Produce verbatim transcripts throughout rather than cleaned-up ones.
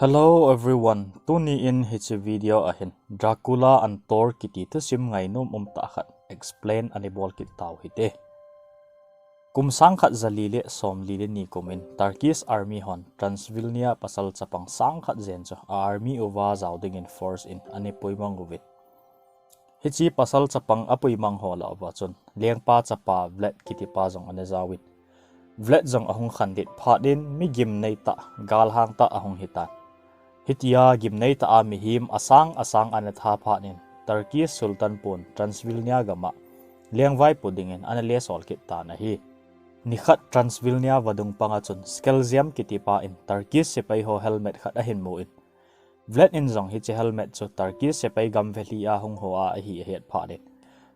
Hello everyone, tuni in hiche video ahin Dracula Untold kiti thusim ngainom um tah khat explain ana bol kit tau hite. Kum sang khat za li le som li le ni kum in Turkish army hon Transylvania pasal chapang sang khat jen chu a army uva jao dingin force in ana puimang uvin. Hiche pasal chapang a puimang ho lah uva chun lengpa chapa Vlad kiti pa jong ana jaovin. Vlad jong ahung khandit phat in mi gimnei tah, galhang tah ahung hitan. Hitia gimnei tah a mihem asang asang ana tha phat in Turkish Sultan pun Transylvania gam a lengvai pu dingin ana lesol kit tan ahi. Nikhat Transylvania vadung panga chun Skelziam kiti pa in Turkish sepai ho helmet khat ahin mu in, Vlad in jong hiche helmet chu Turkish sepai gam velhi a hung ho a ahi ahet phat in,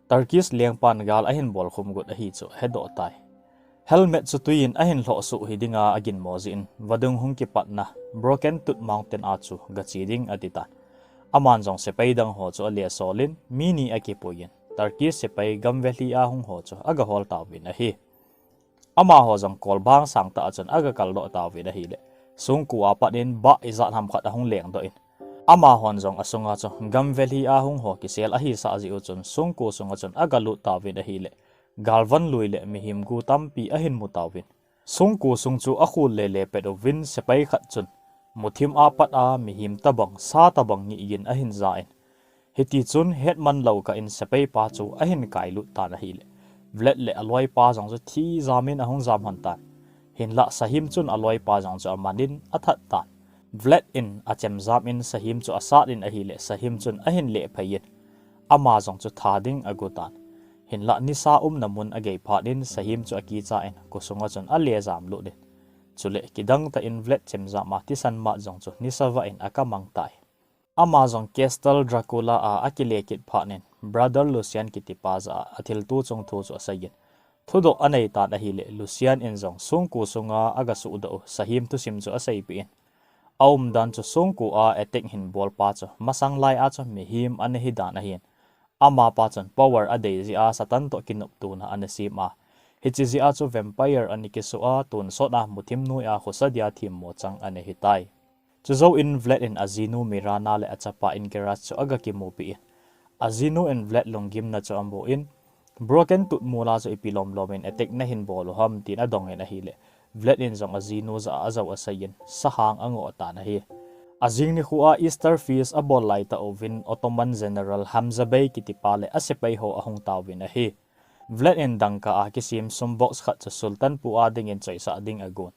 Turkish lengpan gal ahin bol khum got ahi chu ahedoh tai. Helmet chu tui in ahin lhoh suh hi dinga aginmo jeh in vadung hung kipatna Broken Tooth Mountain a chu gache ding ati tan. Aman jong sepai dang ho chu alesol in mi ni akipui in Turkish sepai gam velhi a hung ho chu agahol tauvin ahi. Amaho jong kolbang sang tah a chun agakal doh tauvin ahile, songku a pat in bah ijat ham khat ahung lengdoh in, amahon jong asunga chu gam velhi a hung ho kisel ahisah jeh u chun songku sunga chun agalut tauvin ahile, galvan lui le mihem gu tampi ahin mu tauvin. Songku sung chu akhul lele pet uvin sepai khat chun muthim a pat a mihem tabang, sa tabang ngih gin ahin ja in, hiti chun hetman lou kah in sepai pa chu ahin kailut tan ahile, Vlad le aloipa jong chu thi jam in ahung jam lhon tan. Hinlah sahem chun aloipa jong chu aman in athat tan. Vlad in achemjam in sahem chu asat in ahile, sahem chun ahin lehphei in, ama jong chu tha ding ago tan. Hinlah nisa umna mun agei phat in sahem chu akicha in khosunga chun alejam lut in, chule kidang tah in Vlad chemjam a thisan mat jong chu nisa vah in akamang tai. Ama jong Castle Dracula a akile kit phat in Brother Lucian kiti pa jah a athilto chung thu chu asei in, thudoh anei tan ahile, Lucian in jong songku sunga agasuhdoh u sahem thusim chu aseipeh in, aumdan chu songku a attack hin bol pa chu masang lai a chu mihem ana hidan ahin, amapa chun power adei jeh a Satan toh kinoptona ana sem a, hiche jeh a chu vampire ana kisoh a, tonsot a muthim noi a khosa dia themmo chang ana hitai. Chujou in Vlad in ajinu Mirana le achapa Ingeras chu agakimupi in, ajinu in Vlad lunggimna chu amu in, Broken Tooth mol a chu ipi lomlom in attack nahin bol u ham tin adong in ahile, Vlad in jong ajinu jah a ajou asei in sahang angoh tan ahi. Ajing nikho a Easter Feast abol lai tah uvin Ottoman General Hamza Bey kiti pa le asepai ho ahung tauvin ahi. Vlad in dangka a kisem sum box khat chu Sultan pu a dingin choisah ding agon.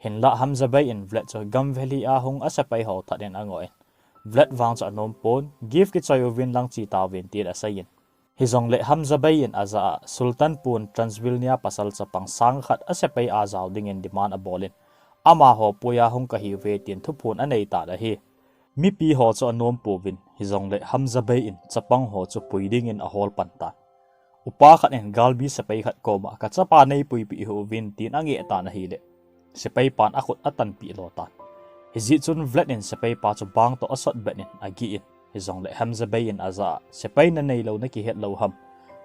Hinlah Hamza Bey in Vlad chu gam velhi a hung asepai ho that in angoh in, Vlad vang chu anom pon, gift kichoi uvin lang che tauvin tin asei in. Hijongle Hamza Bey in ajah a Sultan pun Transylvania pasal chapang sang khat asepai a jao dingin demand abol in, amaho pui a hung kahiuve tin thuphon anei tan ahi. Mipi ho chu anom pouvin, hijongle Hamza Bey in chapang ho chu pui dingin ahol pan tan. Upa khat in galmi sepai khat koma kachapa neipuipeh hih uvin tin angeh tan ahile, sepai pan akhut atanpeh lo tan. Hijeh chun Vlad in sepai pa chu bang toh asotbet in agih in, hijongle Hamza Bey in ajah a, sepai nanei lou nakihet lou ham,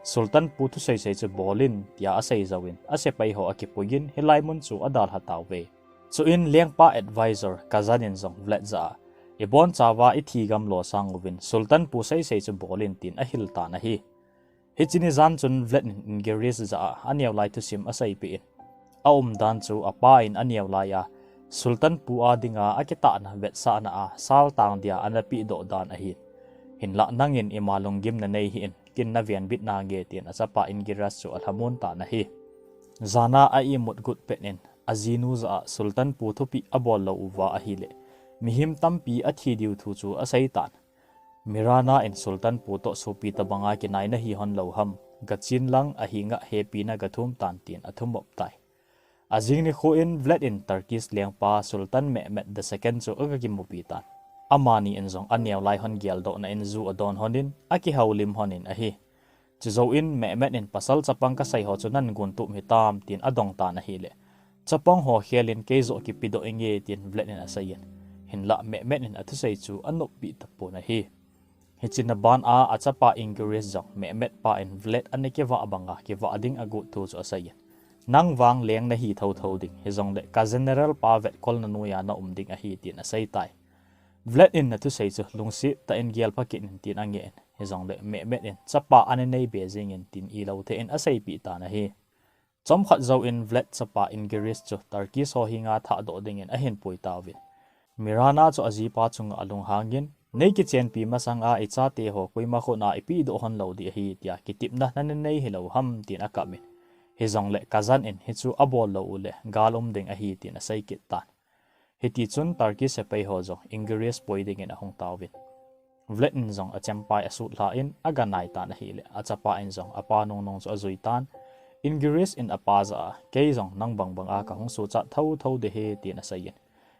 Sultan pu thuseisei chu bol in tia asei jouvin, asepai ho akipui in hilai mun chu adalha tauve. Chuin lengpa advisor Kazan in jong Vlad jah a, ibonchauva ithi gamlo sang uvin Sultan pu seisei chu bol in tin ahil tan ahi. Hiche ni jan chun Vlad in Ingeris jah a aneo lai thusim aseipeh in, aumdan chu apa in aneo lai a Sultan pu a dinga akitahna vetsahna a saltang dia ana pehdoh dan ahin, hinlah nangin ima lunggimna nei hih in, kin navenbit nange tin achapa Ingeras chu alhamon tan ahi. Jana a imut got pet in ajinu jah a Sultan pu thupeh abol lou uva ahile, mihem tampi athi diu thu chu asei tan. Mirana in Sultan pu toh sopi tobanga kinai nahi hon lou ham, gachen lang ahinga hepina gathum tan tin athumop tai. Ajing nikho in Vlad in Turkish lengpa Sultan Mehmet the Second chu agakimupi tan. Amani in jong aneo lai hon geldohna in ju adon hon in akihoulim hon in ahi. Chujou in Mehmet in pasal chapang kasei ho chu nagon tup hitam tin adong tan ahile, chapang ho khel in keijoh kipedoh inge tin Vlad in asei in, hinlah Mehmet in athusei chu anoppeh tapon ahi. Hiche na ban a achapa Ingeris jong Mehmet pa in Vlad ana kivah banga kivah ding agot thu chu asei in, nang vang leng nahi thouthou ding, hijongle ka general pa vetkolna noiya naum ding ahi tin asei tai. Vlad in na thusei chu lungset tah in gel pha kit in tin ange in, hijongle mehmet in chapa ana nei be jing in tin ilou thei in aseipeh tan ahi. Chomkhat jouvin Vlad chapa Ingiris chu Turkish ho henga thahdoh dingin ahin pui tauvin. Mirana chu ajipa chunga alunghangin, nei kichenpi masanga ichate ho koima khut a ipehdoh hon lou ding ahi tia kitepna nana nei hilou ham tin akap in. Hijongle kajan in hichu abol lou uleh gal um ding ahi tin asei kit tan. Hiti chun Turkish sepai ho jong Ingiris pui dingin ahung tauvin. Vlad in jong achempai asutlha in aga nai tan ahileh, achapa in jong apa nungnung chu ajui tan. Ingiris in apa jah a, kei jong nang bangbang a kahung suchat thotho ding ahi tin asei in.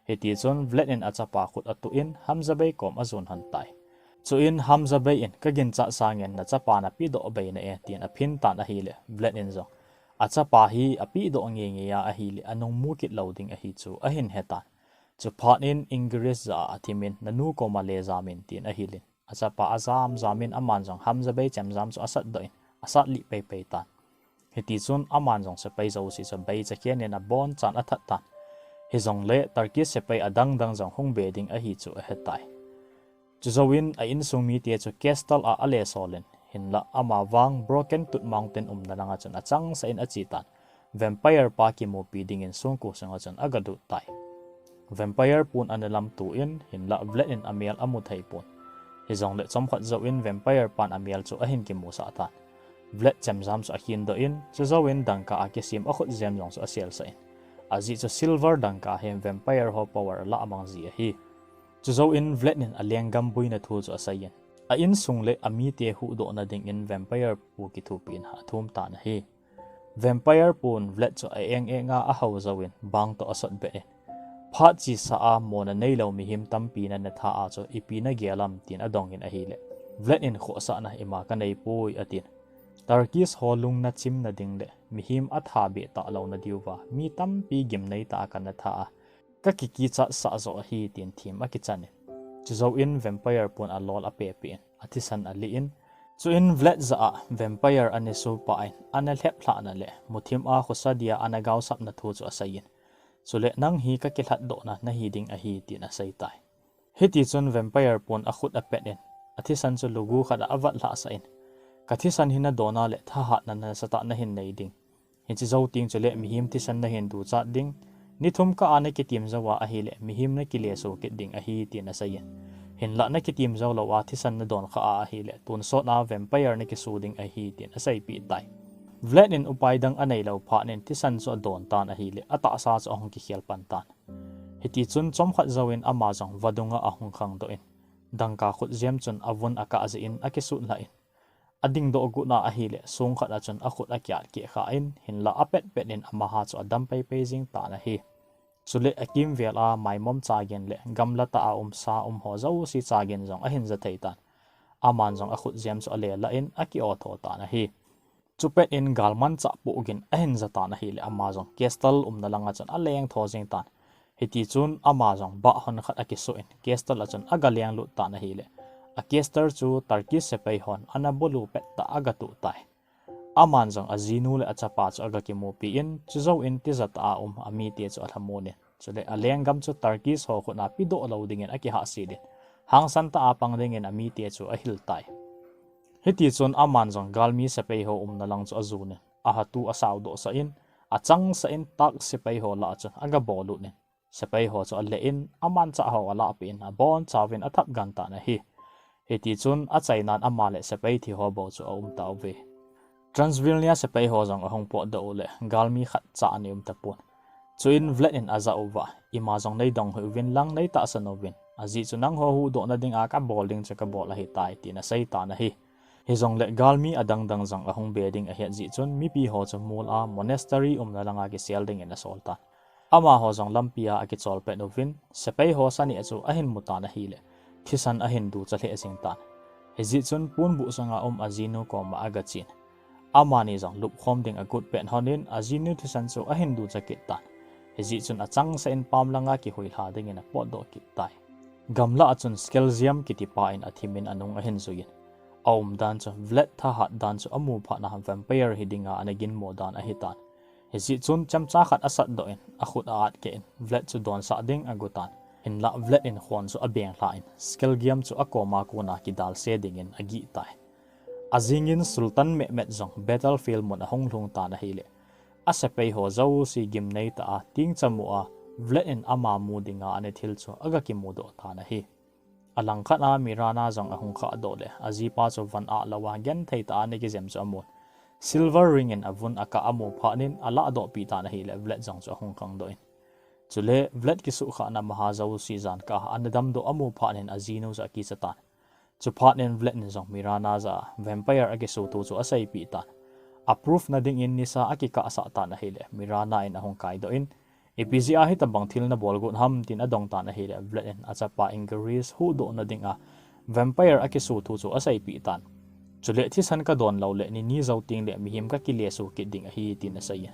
Hiti chun Vlad in achapa khut atuh in Hamza Bey kom ajon hon tai. Chuin Hamza Bey in, ka ginchat sangin nachapa napehdoh bei nai e, tin aphin tan ahileh, Vlad in jong achapa hi apehdoh ngeingei a ahileh anung mu kit lou ding ahi chu ahin he tan. Chuphat in Ingiris jah a athim in, nanu koma le jam in, tin ahil in. Achapa ajam jam in aman jong Hamza Bey chemjam chu asatdoh in, asat lih peipei tan. Hiti chun aman jong sepai jouse chu beicha khen in abonchan athat tan. Hijongle Turkish sepai adangdang jong hung be ding ahi chu ahe tai. Chujouvin a insung mite chu castle a ale sol in, hinlah ama vang Broken Tooth Mountain umna langa chun achangseh in ache tan. Vampire pa kimupi dingin songko sunga chun aga lut tai. Vampire pon ana lamto in, hinlah Vlad in amel amu thei pon. Hijongle chomkhat jouvin Vampire pan amel chu ahin kimusah tan. Vlad chemjam chu akhindoh in, chujouvin dangka a kisem akhut jem jong chu aselsah in. Ajeh chu silver dangka hi Vampire ho power alah mang ji ahi. Chujouvin Vlad in alenggam boina thu chu asei in, a insung le amite huhdohna dingin Vampire pu kithopina athum tan ahi. Vampire pon Vlad chu a-eng eng a ahou jouvin bang toh asot bet in, phat chesa a mona neilou mihem tampi nana tha a chu ipi nagel am, tin adong in ahileh, Vlad in, khohsahna ima kanei poi, atin. Turkish ho lung nachimna ding le mihem atha beh talouna diuva mi tampi gimnei tah a kana tha a, kakikichat sah joh ahi, tin them akichan in. Chujouvin Vampire pon alol apehpeh in, athisan alih in. Chuin Vlad jah a Vampire ana supa in, ana lheplhahna le muthim a khosa dia ana gaosapna thu chu asei in. Chule nang hi kakilhatdohna nahi ding ahi, tin asei tai. Hiti chun Vampire pon akhut apet in, athisan chu lugu khat a avat lhahsah in, ka thisan hi nadon a le thahatna nasatah nahin nei ding. Hiche jou teng chule mihem thisan nahin duchat ding. Ni thum kah a nakitim jou a ahileh, mihem nakile so kit ding ahi, tin asei in. Hinlah nakitim jou lou a thisan nadon kha a ahileh, tonsot a Vampire nakisu ding ahi, tin aseipeh tai. Vlad in upai dang aneilou phat in thisan chu adon tan ahileh, atahsa chu ahung kikhel pan tan. Hiti chun chomkhat jouvin ama jong vadung a ahung khangdoh in, dangka khut jem chun avun akah jeh in akisutlhah in, adingdoh got na ahileh, songkhat a chun akhut akiat keh kha in, hinlah apetpet in amaha chu adam peipei jing tan ahi. Chule akimvel a maimom chagin le gamla tah a um sa um ho jouse chagin jong ahin ja thei tan. Aman jong akhut jem chu ale lah in aki-o tho tan ahi. Chupet in galmanchah pohgin ahin ja tan ahileh, ama jong castle umna langa chun aleng tho jing tan. Hiti chun ama jong bah hon khat akisoh in castle a chun aga lenglut tan ahileh, a castle chu Turkish sepai hon ana bulu pet tah a aga tuh tai. Aman jong ajinu le achapa chu aga kimupi in, chujouvin tijat a um amite chu alhamon in, chule alenggam chu Turkish ho khut a pedoh lou dingin akihahsel in, hangsan tah a pang dingin amite chu ahil tai. Hiti chun aman jong galmi sepai ho umna lang chu ajon in, ahatu asao dohsah in, achangseh in Turk sepai ho lah a chun aga bollut in, sepai ho chu ale in, amanchah ho alahpeh in, abonchauvin athap gan tan ahi. Hiti chun achainan ama le sepai thi ho bou chu aum tauve. Transylvania sepai ho jong ahung potdoh uleh, galmi khatcha ana um tapon. Chuin Vlad in ajah uva, ima jong neidong hih uvin lang neitahsan uvin, ajeh chu nangho huhdohna dinga kabol ding chu kabol ahitai, tin asei tan ahi. Hijongle galmi adangdang jong ahung be ding ahet jeh chun mipi ho chu mol a monastery umna langa kisel dingin asol tan. Amaho jong lampi a akichol pet uvin, sepai ho saneh chu ahin mu tan ahileh, thisan ahin ducha lheh jing tan. Hijeh chun ponbuh sunga um ajinu koma agachen, amani jong lupkhom ding agot pet hon in, ajinu thisan chu ahin ducha kit tan. Hijeh chun achangseh in pam langa kihuilha dingin apotdoh kit tai. Gamlah a chun Skelziam kitipa in athim in anung ahin jui in, aumdan chu Vlad thahat dan chu amu phat a vampire hi dinga ana ginmo dan ahitan. Hijeh chun chemcha khat asatdoh in, akhut a-at keh in, Vlad chu donsah ding agotan. Hinlah Vlad in khon chu abeng lha in, Skelgiam chu akoma kona kidal se dingin agih tai. Ajingin Sultan Mehmet jong battlefield mun ahung lhung tan ahileh, asepai ho jouse gimnei tah a, tingcha mu a, Vlad in ama mu dinga anei thil chu aga kimudoh tan ahi. Alangkhat a Mirana jong ahung khahdoh leh, ajipa chu von ah lou a genthei tah a ana kijem chu amun. Silver ring in avun akah amu phat in alahdoh pi tan ahileh, Vlad jong chu ahung khangdoh in. Chule Vlad kisuhkhahna maha jouse jan kah a ana damdoh amu phat in ajinu chu akicha tan. Chuphat in Vlad in jong Mirana jah a vampire akisu thu chu aseipi tan. Aproof na dingin nisa akikahsah tan ahileh, Mirana in ahung kaidoh in, ipi jeh a hitabang thil nabol got ham tin adong tan ahileh, Vlad in achapa Ingiris huhdoh na dinga vampire akisu thu chu aseipi tan. Chule thisan kadon lou leh ni ni jou teng leh mihem kakile su kit ding ahi tin asei e.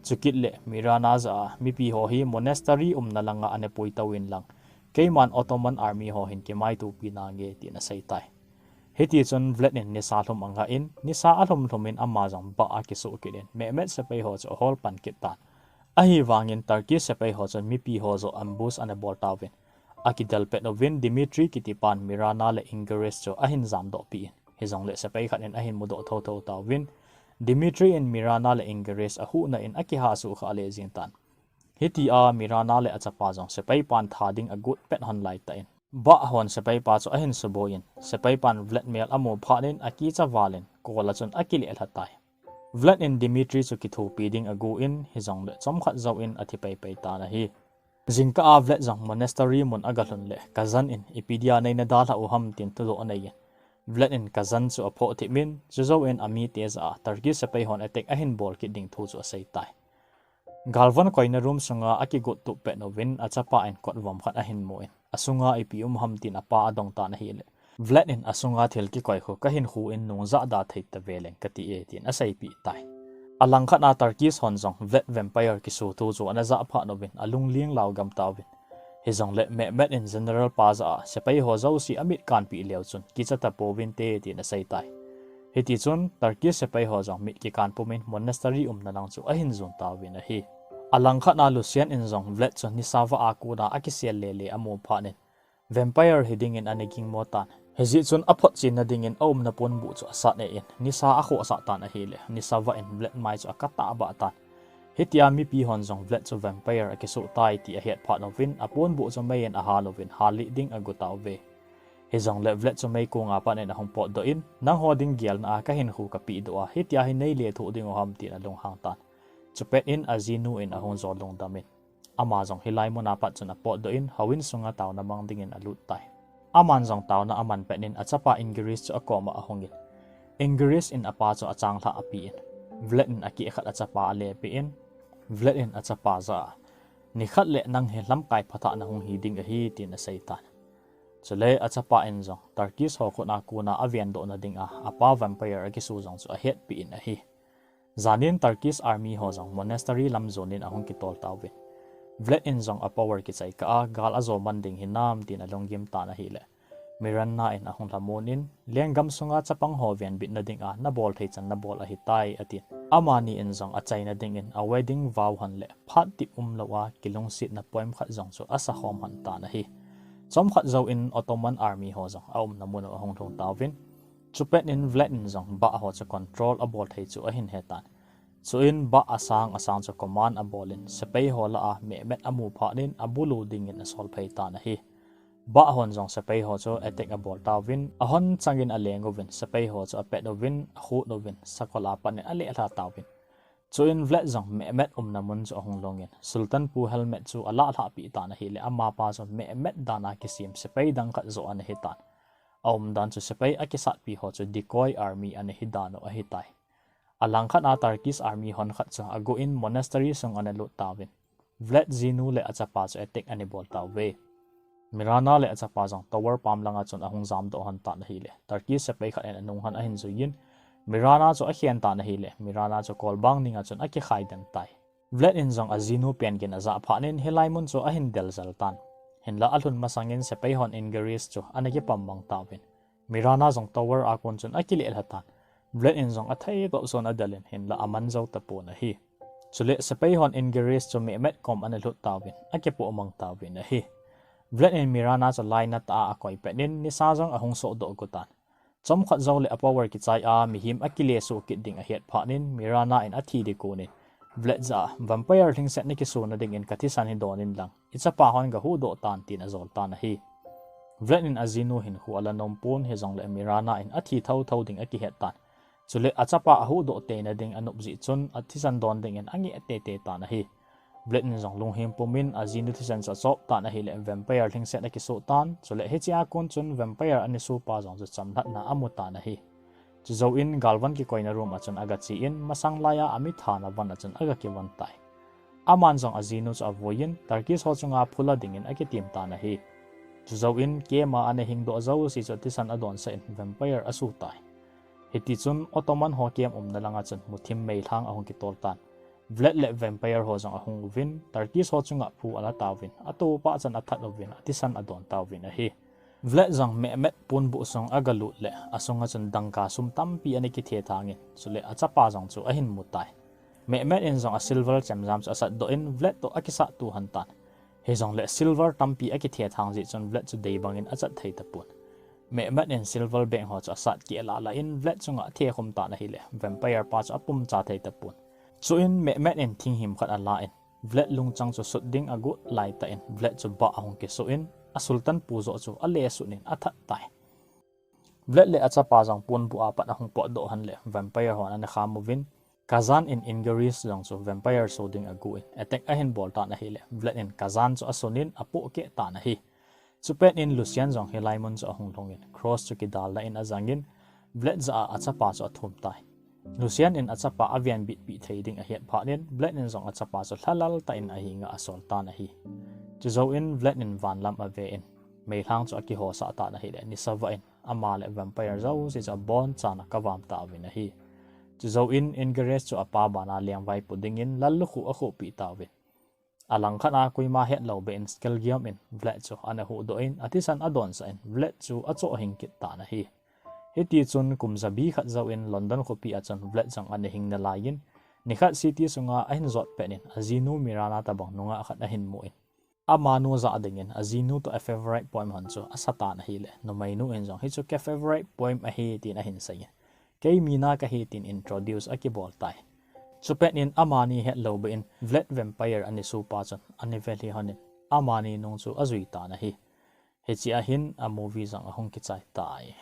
Chukit leh Mirana jah a mipi ho hi monastery umna langa ana pui tou inlang, keiman Ottoman army ho hin kimaitopi nange tin asei tai. Hitichun Vlad in nisa lhum angah in, nisa alhum lhum in ama jong bah a kisuh kit in, Mehmet sepai ho chu ahol pan kit tan. Ahivangin Turkish sepai ho chun mipi ho joh ambush ana bol tauvin, akidel pet uvin Dimitri kitipan Mirana le Ingiris chu ahin jamdoh pi in, hijongleh sepai khat in ahin mudoh thotho tauvin, Dimitri in Mirana le Ingiris ahuhna in akihasuh khah lejing tan. Hitia Mirana le achapa jong sepai pan tha ding agot pet hon laitah in, bah hon sepai pa chu ahin suboi in, sepai pan Vlad mel amu phat in akicha val in, kol a chun akileh lha tai. Vlad in Dimitri chu kithopi ding agon, hijongleh chomkhat jouvin athi paipai tan ahi. Jingkah a Vlad jong monastery mun agalhun leh, Kazan in ipi dia neina dalhah u ham tin thudoh anei in, Vlad in Kazan chu aphoh thip in, chujouvin amite jah a Turkish sepai hon attack ahin bol kit ding thu chu asei tai. Galvon koina room sunga akigot tup pet uvin achapa in kotvom khat ahin mu in, asunga ipi um ham tin apa adong tan ahileh, Vlad in asunga thil kikoi khu kahin khu in nung jah da thei ta ve leng kati e tin aseipi tai. Alangkhat a Turkish hon jong Vlad vampire kisu thu chu ana jah phat uvin alungling lau gam tauvin. Hijongleh Mehmet in general pa jah a sepai ho jouse amit kanpi leu chun kicha tapouvin te tin asei tai. Hitichun Turkish sepai ho jong mit kikan pum in monastery umna lang chu ahin jon tauvin ahi. Alangkhat a Lucian in jong Vlad chu nisa vah a kona akisel lele amu phat in, vampire hi dingin ana gingmo tan. Hijeh chun aphotchenna dingin aumna ponbuh chu asat e in, nisa akhohsah tan ahileh, nisa vah in Vlad mai chu akatah bah tan. Hitia mipi hon jong Vlad chu vampire akisoh tai ti ahet phat uvin, aponbuh chu mei in ahal uvin, hal lih ding ago tauve. Hijongleh Vlad chu meikonga pat in ahung potdoh in, nangho ding gelna a kahinkho kapehdoh a, hitia hi neile thoh ding u ham tin alunghang tan. Chupet in ajinu in ahung jo lungdam in, ama jong hilai muna pat chun apotdoh in, houin sunga taona mang dingin alut tai. Aman jong taona aman pet in achapa Ingiris chu akoma ahung in, Ingiris in apa chu achanglhah ape in, Vlad in akeh khat achapa alepeh in, Vlad in achapa jah a, nikhat leh nang hi lamkai phatah nahung hi ding ahi tin asei tan. Chule achapa in jong Turkish ho khut a kona avendoh na dinga apa vampire akisu jong chu ahetpeh in ahi. Janin Turkish army ho jong monastery lam jonin ahung kitol tauvin, Vlad in jong apower kichai kah a gal ajo man ding hinam tin alunggim tan ahileh, Mirana in ahung lhamon in, lenggam sunga chapang ho venbitna dinga nabol thei chan nabol ahitai atin, amani in jong achaina dingin a wedding vow hon leh phat tip umlou a kilungsetna poem khat jong chu asakhom hon tan ahi. Chomkhat jouvin Ottoman army ho jong aumna mun u ahung lhung tauvin, chupet in Vlad in jong bah ho chu control abol thei chu ahin hetan. Chuin bah asang asang chu command abol in sepai ho lah a Mehmet amu phat in abulu dingin asolphei tan ahi. Bah hon jong sepai ho chu attack abol tauvin, ahon changin aleng uvin, sepai ho chu apet uvin, akhut uvin, sakol a pat in alehlha tauvin. Chuin Vlad jong Mehmet umna mun chu ahung lhungin, Sultan pu helmet chu alahlhahpeh tan ahileh, amapa chu Mehmet dan a kisem sepai dang khat joh ana hitan. Aumdan chu sepai akisatpi ho chu decoy army ana hidan u ahitai. Alangkhat a Turkish army hon khat chu agon monastery sung ana lut tauvin, Vlad jinu le achapa chu attack ana bol tauve. Mirana le achapa jong tower pam langa chun ahung jamdoh hon tan ahileh, Turkish sepai khat in anung hon ahin juiyin, Mirana chu akhen tan ahileh, Mirana chu kolbang ninga chun akikhai den tai. Vlad in jong ajinu pen gin ajah phat in hilai mun chu ahin del jel tan. Hinlah alhun masangin sepai hon Ingiris chu ana kipam mang tauvin, Mirana jong tower a kon chun akilehlha tan. Vlad in jong athei toh son adel in, hinlah aman jou tapon ahi. Chuleh sepai hon Ingiris chu Mehmet kom ana lhut tauvin, akipoh mang tauvin ahi. Vlad in Mirana chu lainat a akoi pet in nisa jong ahung sohdoh gu tan. Chomkhat jou le a power kichai a mihem akile suh kit ding ahet phat in Mirana in athi ding kon in Vlad jah a vampire lhingset na kisuna ding in kathisan hi don in lang, ichapa hon gahuhdoh tan tin ajol tan ahi. Vlad in ajinu hinkho ala nom pon hijongle Mirana in athi thotho ding akihet tan. Chule achapa ahuhdoh teina ding anop jeh chun athisan don ding in angeh teitei tan ahi. Vlad in jong lunghem pum in ajinu thisan chu achop tan ahile vampire lhingset akisoh tan, chule hichea kon chun vampire anisopa jong chu chamlhatna amu tan ahi. Chujou in galvan kikoina room a chun agache in masang laiya amithana van a chun agakivon tai. Aman jong ajinu chu avui in Turkish ho chunga phula ding in akitem tan ahi. Chujou in camp a ana hingdoh jouse chu thisan adonsah in vampire asu tai. Hitichun Ottoman ho camp umna langa chun muthim meilhang ahung kitol tan. Vlad le vampire ho jong ahung uvin Turkish ho chunga phu ala tauvin atopa chan athat uvin athisan adon tauvin ahi. Vlad jong Mehmet ponbuh sung agalut le asunga chun dangka sum tampi ana kithethang in chule achapa jong chu ahin mu tai. Mehmet in jong a silver chemjam chu asatdoh in Vlad toh akisat tuhan tan. Hijongle silver tampi akithethang jeh chun Vlad chu deibang in achat thei tapon. Mehmet in silver bag ho chu asat keh lahlah in Vlad chunga athekhum tan ahile vampire pa chu apumcha thei tapon. Chuin Mehmet in thinghim khat ala in Vlad lungchang chu sut ding agot laitah in Vlad chu bah ahung kisuh in a Sultan pu joh chu alesut in athat tai. Vlad le achapa jong ponbuh a pat ahung potdoh hen le vampire hon ana kham uvin Kazan in Ingiris jong chu vampire su ding agu in attack ahin bol tan ahile Vlad in Kazan chu asun in apohkeh tan ahi. Chupet in Lucian jong hilai mun chu ahung lhung in cross chu kidalna in ajang in Vlad jah a achapa chu athum tai. Lucian in achapa avenbitpeh thei ding ahet phat in Vlad in jong achapa chu lhalal tah in ahenga asol tan ahi. Chujou in Vlad in vanlam ave in meilhang chu akihosah tan ahile nisa vah in ama le vampire jouse chu abonchan akavam tauvin ahi. Chujou in Ingiris chu apa bana lengvaipo ding in lallukhuh akhuhpeh tauvin. Alangkhat a koima hetlou beh in Skelgiom in Vlad chu ana huhdoh in athisan adonsah in Vlad chu achoh hing kit tan ahi. Hitichun kum jabi khat jou in London khopi a chun Vlad jong ana hing nalai in nikhat city sunga ahin jot pet in ajinu Mirana tobang nungah khat ahin mu in amanu jah ding in ajinu toh a favourite poem hon chu asa tan ahile numeinu in jong hichu ka favourite poem ahi tin ahin sei in kei Mina kahi tin introduce akibol tai. Chupet in amani hetlou beh in Vlad vampire anisopa chun ana vel hih hon in amani nung chu ajui tan ahi. Hichea hin a movie jong ahung kichai tai.